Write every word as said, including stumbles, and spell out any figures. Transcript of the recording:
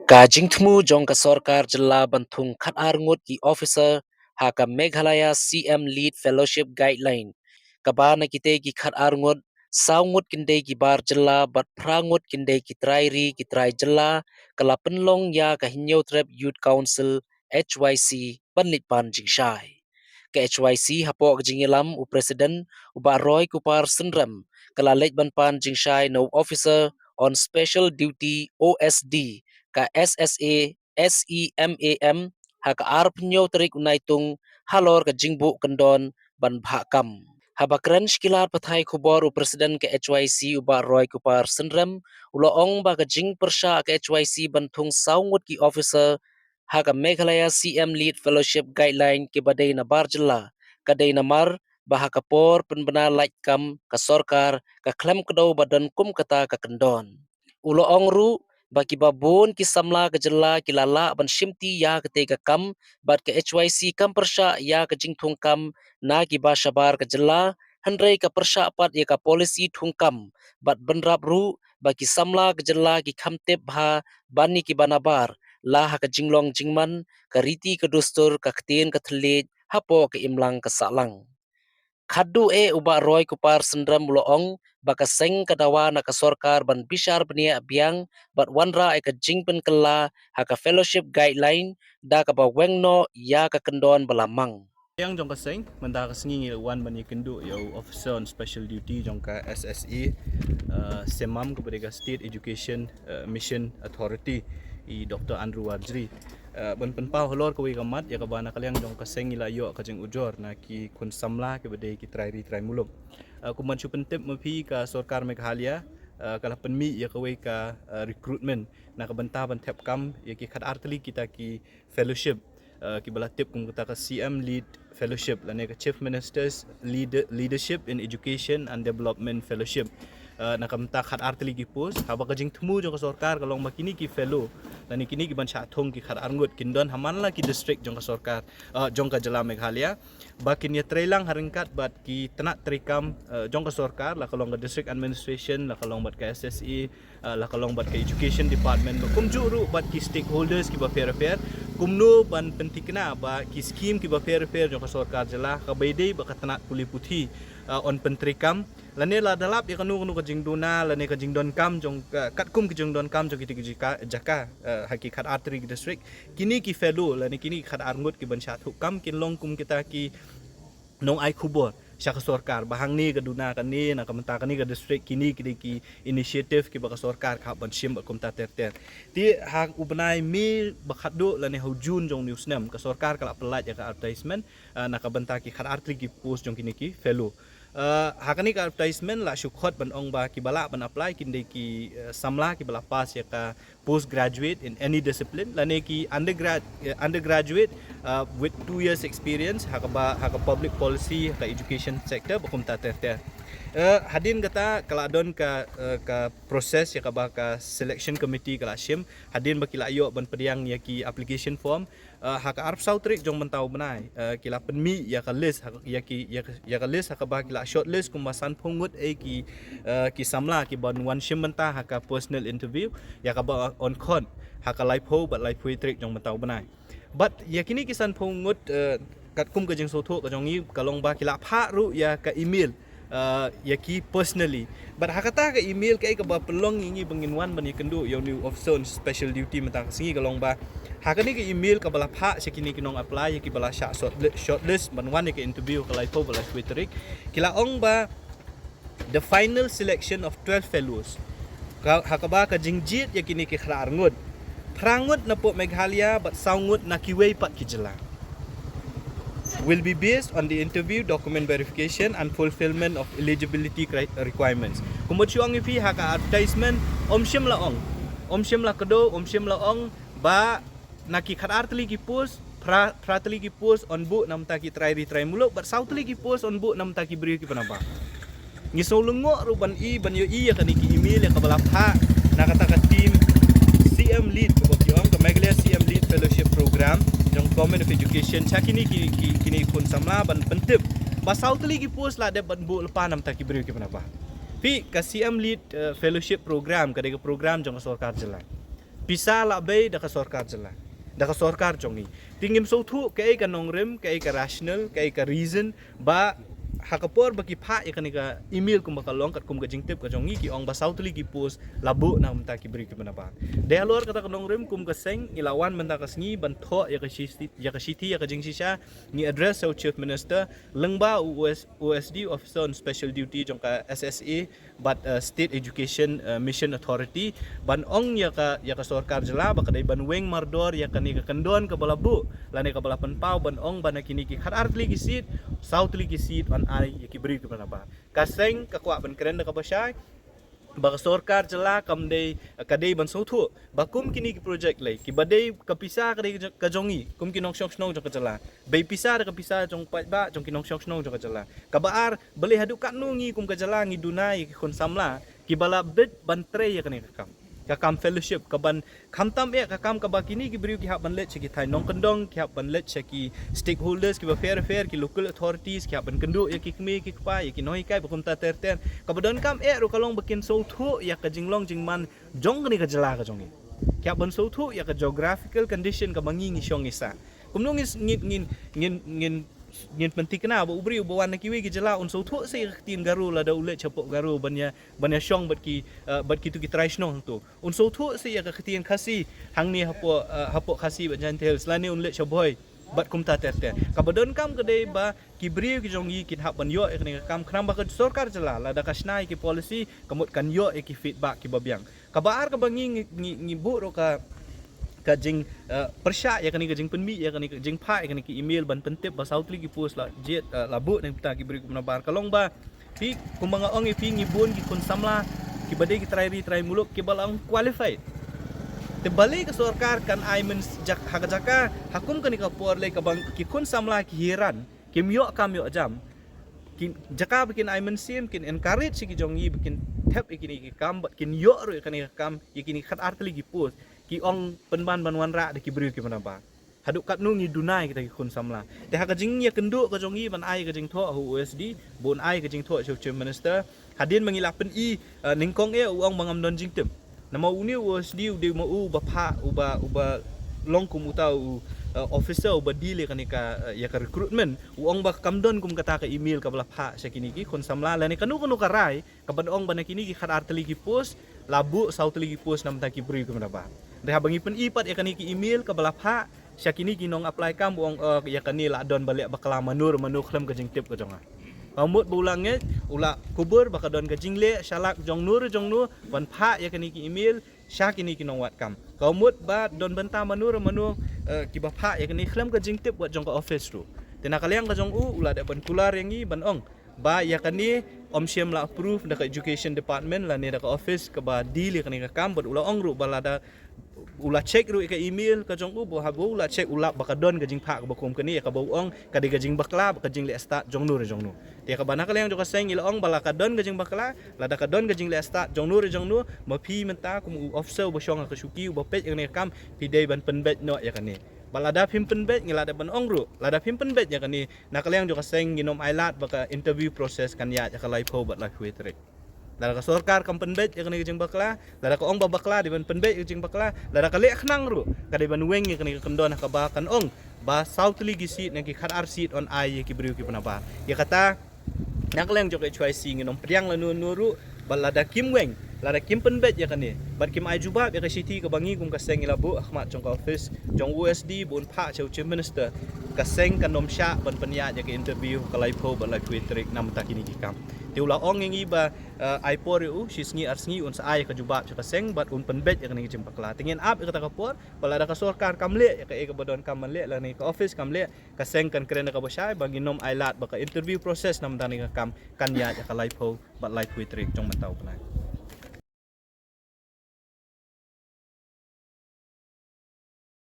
Ka jingthmu jong ka sorkar jylla ban thung khatar ngut ki officer ha ka Meghalaya C M Lead Fellowship Guideline, kaba na kitei ki khatar ngut, saw ngut kin dei ki bar jylla bad phra ngut kin dei ki trai ri ki trai jylla, ka la pynlong ïa ka Hynñiewtrep Youth Council, H Y C, ban leit pan jingshai. Ka H Y C hapoh ka jingïalam u President u Bah Roy Kupar Synrem, ka la leit ban pan jingshai na u Officer on Special Duty, O S D, ka S S A, S E M A M, ha ka arphew hynñiew tarik u Naitung, halor ka jingbuh kyndon ban bhah kam. Haba kren sha ki lad pathai khubor u President ka H Y C u Bah Roy Kupar Synrem, u la ong ba ka jingpyrshah ka H Y C ban thung saw ngut ki officer ha ka Meghalaya C M Lead Fellowship Guideline kiba dei na bar jylla, ka dei namar ba ha ka por pynbna lait kam ka sorkar, ka khlem kdew ba don kum kata ka kyndon. U la ong ruh ba kiba bun ki samla ka jylla ki la lah ban shimti ïa katei ka kam, bad ka H Y C kam pyrshah ïa ka jingthung kam na kiba shabar ka jylla, hynrei ka pyrshah pat ïa ka policy thung kam, bad bynrap ruh ba ki samla ka jylla ki kham tip bha ban ïa kiba nabar, la ha ka jinglong jingman, ka riti ka dustur, ka ktien ka thylliej hapoh ka imlang ka sahlang. Khadduh eh u Bah Roy Kupar Synrem u la ong ba ka seng ka dawa na ka sorkar ban bishar bniah biang bad wanrah ïa ka jingpynkylla ha ka Fellowship Guideline, da kaba weng noh ïa ka kyndon ba la mang. Liang jong ka seng, mynta ka sngi ngi la wan ban ïakynduh ïa u Officer on Special Duty jong ka S S A, uh, semam kaba dei ka State Education, uh, Mission Authority, i Doctor Andrew Warjri. Uh, ban pynpaw halor kawei ka mat ïa kaba na ka liang jong ka seng ngi la ïoh ka jingujor na ki khun samla kiba dei ki trai ri trai muluk. Uh, kumban shu pyntip ma phi, ka sorkar Meghalaya, uh, ka la pynmih ïa kawei ka, uh, recruitment na ka bynta ban thep kam ïa ki khatar tylli kita ki fellowship, uh, kiba la tip kum kata ka C M Lead Fellowship lane ka Chief Minister's Leader-, Leadership in Education and Development Fellowship. Uh, na ka bynta khatar tylli ki post, haba ka jingthmu jong ka sorkar ka long ba kine ki fellow lane kine kiban shah thung ki khatar ngut kin don ha man la ki district jong ka sorkar, uh, jong ka jylla Meghalaya, ba kin ïatreilang ha ryngkat bad ki tnat treikam, uh, jong ka sorkar, la ka long ka District Administration, la ka long bad ka S S A, uh, la ka long bad ka Education Department, bad kumjuh ruh bad ki stakeholders kiba pher pher, kumno ban pynthikna ba ki scheme kiba pher pher jong ka sorkar jylla, kaba ïadei bad ka tnat pule puthi, uh, yn pyntreikam, lane lada lap ïa kano kano ka jingduna lane ka jingdonkam jong ka, katkum ka jingdonkam jong kita ki jaka, jaka, uh, ha ki khatar tylli ki district, kine ki fellow lane kine ki khatar ngut kiban shah thung kam kin long kum kita ki nongai khubor sha ka sorkar ba hangne ka duna kane, na ka bynta kane ka district, kine ki dei ki initiative kiba ka sorkar ka hap ban shim bad kumta ter ter. Te ha u bnai May ba khadduh lane ha u June jong une u snem, ka sorkar ka la pyllait ïa ka advertisement, uh, na ka bynta ki khatar tylli ki post jong kine ki fellow. Uh, ha kane ka advertisement la shu khot ban ong ba kiba lah ban apply kin dei ki, uh, samla kiba la pass ïa ka postgraduate in any discipline, lane ki undergrad-, uh, undergraduate, uh, with two years experience ha kaba, ha ka public policy, ha ka education sector, bad kumta ter ter. Uh, hadien kata ka la don ka, uh, ka process ïa kaba ka selection committee ka la shim, hadien ba ki la ïoh ban pdiang ïa ki application form, uh, ha ka arphew saw tarik jong mynta u bnai, uh, ki la pynmih ïa ka list, ha, ïa ki, ïa ka, ïa ka list ha kaba ki la shortlist kumba sanphew ngut, eh, ki, uh, ki samla kiban wan shim bynta ha ka personal interview, ïa kaba yn khot ha ka laiphew bad laiphew tarik jong mynta u bnai. Bad ïa kine ki sanphew ngut, uh, katkum ka jingsngewthuh ka jong ngi ka long ba ki la phah ruh ïa ka email, uh, ïa ki personally. Bad ha kata ka email kaei kaba pynlong ïa ngi ba ngin wan ban ïakynduh ïa une u Officer on Special Duty mynta ka sngi ka long ba ha kane ka email kaba la phah sha kine ki nong apply ïa kiba la shah shortli-, shortlist ban wan ïa ka interview ka laiphew bad laiphew tarik, ki la ong ba the final selection of twelve fellows, ka, ha kaba ka jingjied ïa kine ki khatar ngut, phra ngut na poh Meghalaya bad saw ngut na kiwei pat ki jylla, will be based on the interview, document verification and fulfillment of eligibility cri-, requirements. Kumba shu ong ïa phi ha ka advertisement, ym shym la ong, ym shym la kdew, ym shym la ong ba na ki khatar tylli ki post, phra, phra tylli ki post yn buh na bynta ki trai ri trai muluk, bad saw tylli ki post yn buh na bynta ki briew kiba nabar. Ngi sngew lyngngoh ruh ban i, ban ïohi ïa kane ka email ïa kaba la phah na kata ka team C M Lead, kaba ki ong ka Meghalaya C M Lead Fellowship Program jong Government of Education sha kine ki, ki, kine ki khun samla ban pyntip ba saw tylli ki post la dep ban buh lypa na bynta ki briew kiba nabar. Phi, ka C M Lead, eh, Fellowship Program ka dei ka program jong ka sorkar jylla. pisa la bei da ka sorkar jylla, da ka sorkar jong ngi. Te ngim sngewthuh kaei ka nongrim, kaei ka rational, kaei ka reason ba ha ka por ba ki phah ïa kane ka email kumba ka long katkum ka jingtip ka jong ngi, ki ong ba saw tylli ki post la buh na ka bynta ki briew kiba nabar. Dei halor kata ka nongrim, kum ka seng ngi la wan mynta ka sngi ban thoh ïa ka shithi, ïa ka shithi, ïa ka jingshisha ngi address sha u Chief Minister lyngba u O S, O S D, Officer on Special Duty jong ka S S A, bad, uh, State Education, uh, Mission Authority, ban ong ïa ka, ïa ka sorkar jylla ba ka dei ban weng mardor ïa kane ka kyndon kaba la buh lane kaba la pynpaw, ban ong ba na kine ki khatar tylli ki seat, saw tylli ki seat yn ai ïa ki briew kiba nabar. Ka seng ka kwah ban kren da kaba shai ba ka sorkar jylla kam dei, ka dei ban sngewthuh ba kum kine ki project lei kiba dei, ka pisa ka dei ka jong ngi kum ki nongshong shnong jong ka jylla. Bei pisa da ka pisa jong paidbah, jong ki nongshong shnong jong ka jylla. Kaba ar, balei haduh katno ngi kum ka jylla ngi duna ïa ki khun samla kiba la bit ban trei ïa kane ka kam, ka kam fellowship, kaban khamtam eh ka kam kaba kine ki briew ki hap ban leit sha ki thaiñ nongkyndong, ki hap ban leit sha ki stakeholders kiba pher pher, ki local authorities, ki hap ban kynduh ïa ki kmie ki kpa, ïa ki nonghikai ba kumta ter ter. Kaba donkam eh ruh ka long ba kin sngewthuh ïa ka jinglong jingman jong kane ka jylla ka jong ngi. Ki hap ban sngewthuh ïa ka geographical condition kaba ngi ngi shong ngi sah. Kumno ngin, ngin, ngin, ngin, ngin, ngin pynthikna ba u briew ba wan na kiwei ki jylla un sngewthuh sa ïa ka ktien Garo lada u leit shapoh Garo ban ïa, ban ïa shong bad ki, uh, bad kitu ki trai shnong hangto. Un sngewthuh sa ïa ka ktien Khasi hangne hapoh, uh, hapoh Khasi bad Jaintia Hills, lane un leit sha Bhoi bad kumta ter ter. Kaba donkam ka dei ba ki briew ki jong ngi kin hap ban ïoh ïa kane ka kam, khnang ba ka sorkar jylla lada ka shna ïa ki policy, ka mut kan ïoh ïa ki feedback kiba biang. Kaba ar kaba ngi, ngi, ngi, ngi buh ruh ka, ka jing, uh, pyrshah ïa kane ka jingpynmih ïa kane ka jingphah ïa kane ka email ban pyntip ba saw tylli ki post la jied, uh, la buh na ka bynta ki briew kiba nabar ka long ba phi, kumba nga ong ïa phi, ngi bun ki khun samla kiba dei ki trai ri trai muluk kiba la ong qualified. Te balei ka sorkar kan ai mynsiem ha ka jaka ha kum kane ka por lei kaba ki khun samla ki hiran, kim ïoh kam ïoh jam. Ki jaka ba kin ai mynsiem, kin encourage ïa ki jong ngi ba kin thep ïa kine ki kam bad kin ïoh ruh ïa kane ka kam, ïa kine khatar tylli ki post, ki ong pynban ban wanrah da ki briew kiba nabar. Haduh katno ngi duna ïa kita ki khun samla. Te ha ka jingïakynduh ka jong ngi ban ai ka jingthoh ha u O S D, bun ai ka jingthoh sha u Chief Minister, hadien ba ngi la pyni, uh, nyngkong eh u ong ba ngam don jingtip. Namar une u O S D u dei ma u ba phah, uba, uba long kum uta u, uh, officer uba deal ïa kane ka, uh, ïa ka recruitment. U ong ba kam don kum kata ka email kaba la phah sha kine ki khun samla lane kano kano ka rai kaban ong ba na kine ki khatar tylli ki post la buh saw tylli ki post na bynta ki briew kiba nabar. Hynrei haba ngi pyni pat ïa kane ki email kaba la phah sha kine ki nong apply kam, u ong, eh, ïa kane la don ba leh bakla mano re mano khlem ka jingtip ka jong nga. Ka mut ba u la ngeit, u la kubur ba ka don ka jingleh shalak jong no re jong no ban phah ïa kane ki email sha kine ki nongwad kam. Ka mut ba don bynta mano re mano, eh, kiba phah ïa kane khlem ka jingtip wat jong ka office ruh. Te na ka liang ka jong u, u la dep ban kular ïa ngi ban ong ba ïa kane ym shym la approve da ka education department lane da ka office kaba deal ïa kane ka kam, bad u la ong ruh ba lada u la check ruh ïa ka email ka jong u, ba haba u la check u lap ba ka don ka jingphah kaba kum kane, ïa kaba u ong ka dei ka jingbakla bad ka jingleh stad jong no re jong no. Te kaba na ka liang jong ka seng ngi la ong ba la ka don ka jingbakla, lada ka don ka jingleh stad jong no re jong no, ma phi mynta kum u officer uba shong ha ka shuki uba peit ïa kane ka kam, phi dei ban pynbeit noh ïa kane. Ba lada phim pynbeit, ngi la dep ban ong ruh, lada phim pynbeit ïa kane, na ka liang jong ka seng ngin ym ailad ba ka interview process kan ïaid ha ka laiphew bad laiphew wei tarik. Lada ka sorkar kam pynbeit ïa kane ka jingbakla, lada ka ong ba bakla, dei ban pynbeit ïa ka jingbakla, lada ka leh khnang ruh ka dei ban weng ïa kane ka kyndon ha kaba kan ong ba saw tylli ki seat na ki khatar seat yn ai ïa ki briew kiba nabar. Ïa kata na ka liang jong ka H Y C ngin ym pdiang lano lano ruh, bad lada kim weng, lada kim pynbeit ïa kane bad kim ai jubab ïa ka shithi kaba ngi kum ka seng ngi la buh ha khmat jong ka office jong U S D bun phah sha u Chief Minister, ka seng kan ym shah ban pynïaid ïa ka interview ha ka laiphew bad laiphew wei tarik na bynta kine ki kam. Te u la ong ïa ngi ba, eh, ai por ïa u shi sngi ar sngi un sa ai ïa ka jubab sha ka seng bad un pynbeit ïa kane ka jingbakla. Te ngin ap ïa kata ka por, bad lada ka sorkar kam leh ïa kaei kaba donkam ban leh lane ka office kam leh, ka seng kan kren da kaba shai ba ngin ym ailad ba ka interview process na bynta kane ka kam kan ïaid ha ka laiphew bad laiphew wei tarik jong mynta u bnai.